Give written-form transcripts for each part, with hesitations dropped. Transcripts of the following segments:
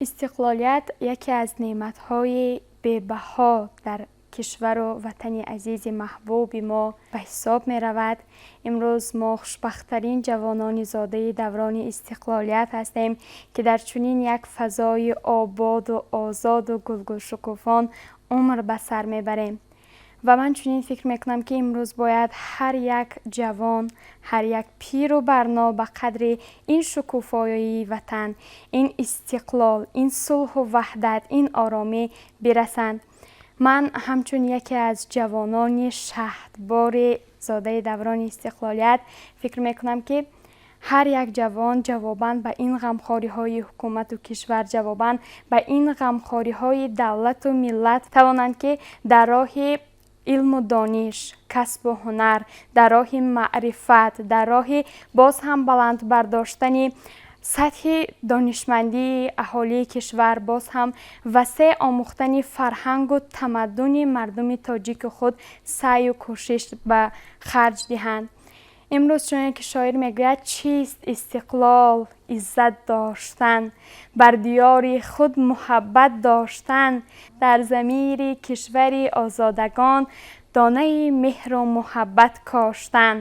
Истиқлолият яке аз неъматҳои бебаҳо дар кишвару ватани азизи маҳбуби мо ба ҳисоб меравад. Имрӯз мо хушбахттарин ҷавонони зодаи даврони истиқлолият ҳастем, ки дар чунин як фазои ободу озоду гулгулшукуфон умр ба сар мебарем. Ва ман чунин фикр мекунам, ки имрӯз бояд ҳар як ҷавон, ҳар як пиру барно ба қадри ин шукуфоии ватан, ин истиқлол, ин сулҳу ваҳдат, ин оромӣ бирасанд. Ман ҳамчун яке аз ҷавонони шаҳдбори зодаи даврони истиқлолият фикр мекунам, ки ҳар як ҷавон ҷавобан ба ин ғамхориҳои ҳукумату кишвар, ҷавобан ба ин ғамхориҳои давлату миллат тавонанд, ки дар роҳи илму дониш, касбу ҳунар, дар роҳи маърифат, дар роҳи боз ҳам баланд бардоштани сатҳи донишмандии аҳолии кишвар, боз ҳам васеъ омӯхтани фарҳангу тамаддуни мардуми тоҷики худ саъю кӯшиш ба харҷ диҳанд. Имрӯз, чуне ки шоир мегӯяд: «Чист истиқлол? Иззат доштан, бар диёри худ муҳаббат доштан, дар замири кишвари озодагон донаи меҳру муҳаббат коштан».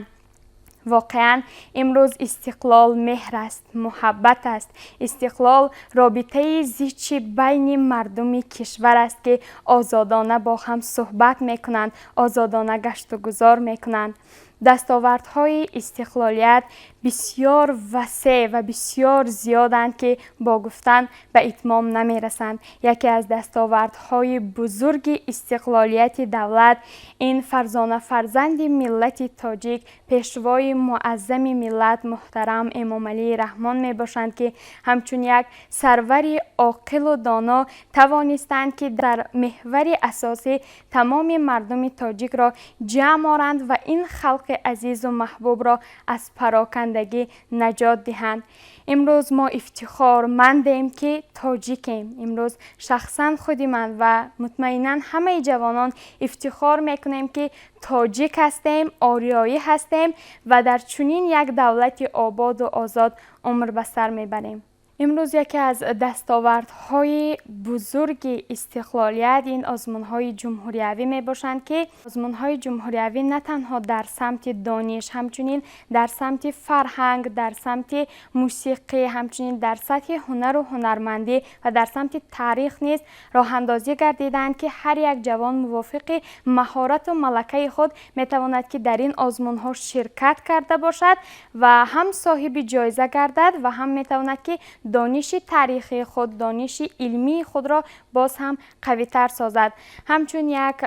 Воқеан, имрӯз истиқлол меҳр аст, муҳаббат аст. Истиқлол робитаи зичи байни мардуми кишвар аст, ки озодона бо ҳам суҳбат мекунанд, озодона гаштугузор мекунанд. Дастовардҳои истиқлолият бисёр васеъ ва бисёр зиёданд, ки бо гуфтан ба итмом намерасанд. Яке аз дастовардҳои бузурги истиқлолияти давлат ин фарзона фарзанди миллати тоҷик, Пешвои муаззами миллат муҳтарам Эмомалӣ Раҳмон мебошанд, ки ҳамчун як сарвари оқилу доно тавонистанд, ки дар меҳвари асосӣ тамоми мардуми тоҷикро ҷамъ оранд ва ин халқи азизу маҳбубро аз парокандагӣ наҷот диҳанд. Имрӯз мо ифтихормандем, ки тоҷикем. Имрӯз шахсан худи ман ва мутмаинан ҳамаи ҷавонон ифтихор мекунем, ки тоҷик ҳастем, ориёӣ ҳастем ва дар чунин як давлати ободу озод умр ба сар мебарем. Имрӯз яке аз дастовардҳои бузурги истиқлолият ин озмунҳои ҷумҳуриявӣ мебошанд, ки озмунҳои ҷумҳуриявӣ на танҳо дар самти дониш, ҳамчунин дар самти фарҳанг, дар самти мусиқӣ, ҳамчунин дар сатҳи ҳунару ҳунармандӣ ва дар самти таърих низ роҳандозӣ гардиданд, ки ҳар як ҷавон мувофиқи маҳорату малакаи худ метавонад, ки дар ин озмунҳо ширкат карда бошад ва ҳам соҳиби ҷоиза гардад ва ҳам метавонад, ки дониши таърихии худ, дониши илмии худро боз ҳам қавитар созад. Ҳамчун як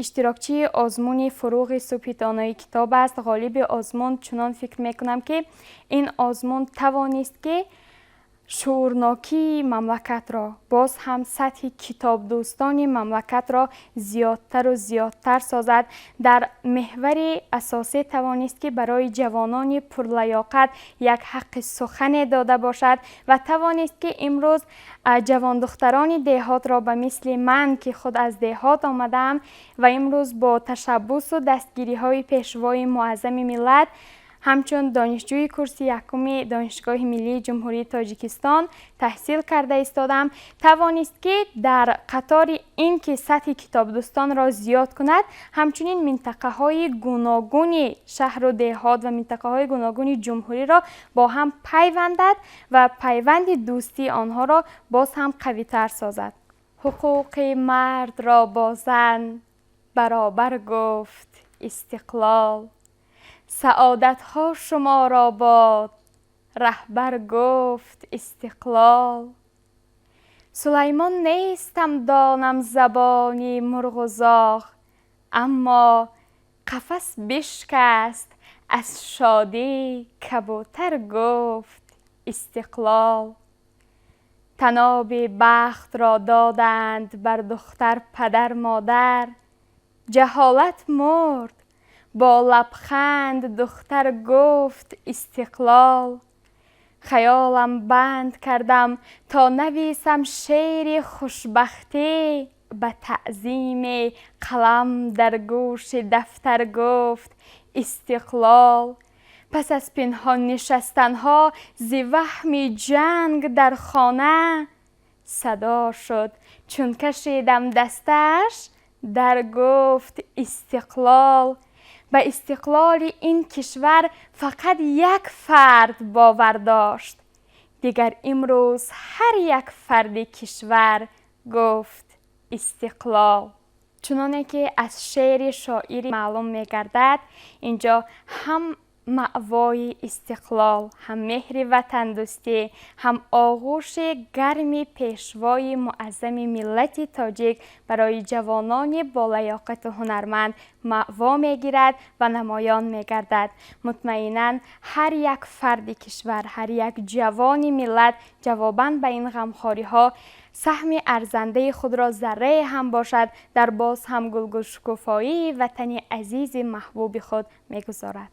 иштирокчии озмуни «Фурӯғи субҳи донои китоб аст», ғолиби озмун, чунон фикр мекунам, ки ин озмун тавонист, ки шуурнокии мамлакатро, боз ҳам сатҳи китобдӯстони мамлакатро зиёдтару зиёдтар созад. Дар меҳвари асосӣ тавонист, ки барои ҷавонони пурлаёқат як ҳаққи сухане дода бошад ва тавонист, ки имрӯз ҷавондухтарони деҳотро ба мисли ман, ки худ аз деҳот омадаам ва имрӯз бо ташаббусу дастгириҳои Пешвои муаззами миллат ҳамчун донишҷӯи курси якуми Донишгоҳи миллии Ҷумҳурии Тоҷикистон таҳсил карда истодам, тавонист, ки дар қатори ин ки сатҳи китобдӯстонро зиёд кунад, ҳамчунин минтақаҳои гуногуни шаҳру деҳот ва минтақаҳои гуногуни ҷумҳуриро бо ҳам пайвандад ва пайванди дӯстии онҳоро боз ҳам қавитар созад. Ҳуқуқи мардро бо зан баробар гуфт истиқлол, саодатҳо шуморо бод, раҳбар гуфт истиқлол. Сулаймон нестам донам забони мурғу зоғ, аммо қафас бишкаст аз шодӣ, кабӯтар гуфт истиқлол. Таноби бахтро доданд бар духтар падар модар, ҷаҳолат мурд, бо лабханд духтар гуфт истиқлол. Хаёлам банд кардам, то нависам шеъри хушбахтӣ, ба таъзиме қалам дар гӯши дафтар гуфт истиқлол. Пас аз пинҳон нишастанҳо зи ваҳми ҷанг дар хона. Садо шуд, чун кашидам дасташ, дар гуфт: истиқлол. Ба истиқлоли ин кишвар фақат як фард бовар дошт, дигар имрӯз ҳар як фарди кишвар гуфт: истиқлол. Чуноне ки аз шеъри шоир маълум мегардад, инҷо ҳам маъвои истиқлол, ҳам меҳри ватандӯстӣ, ҳам оғӯши гарми пешвои муаззами миллати тоҷик барои ҷавонони болаёқату ҳунарманд маъво мегирад ва намоён мегардад. Мутмаинан, ҳар як фарди кишвар, ҳар як ҷавони миллат ҷавобан ба ин ғамхориҳо саҳми арзандаи худро, заррае ҳам бошад, дар боз ҳам гулгулшукуфоии ватани азизи маҳбуби худ мегузорад.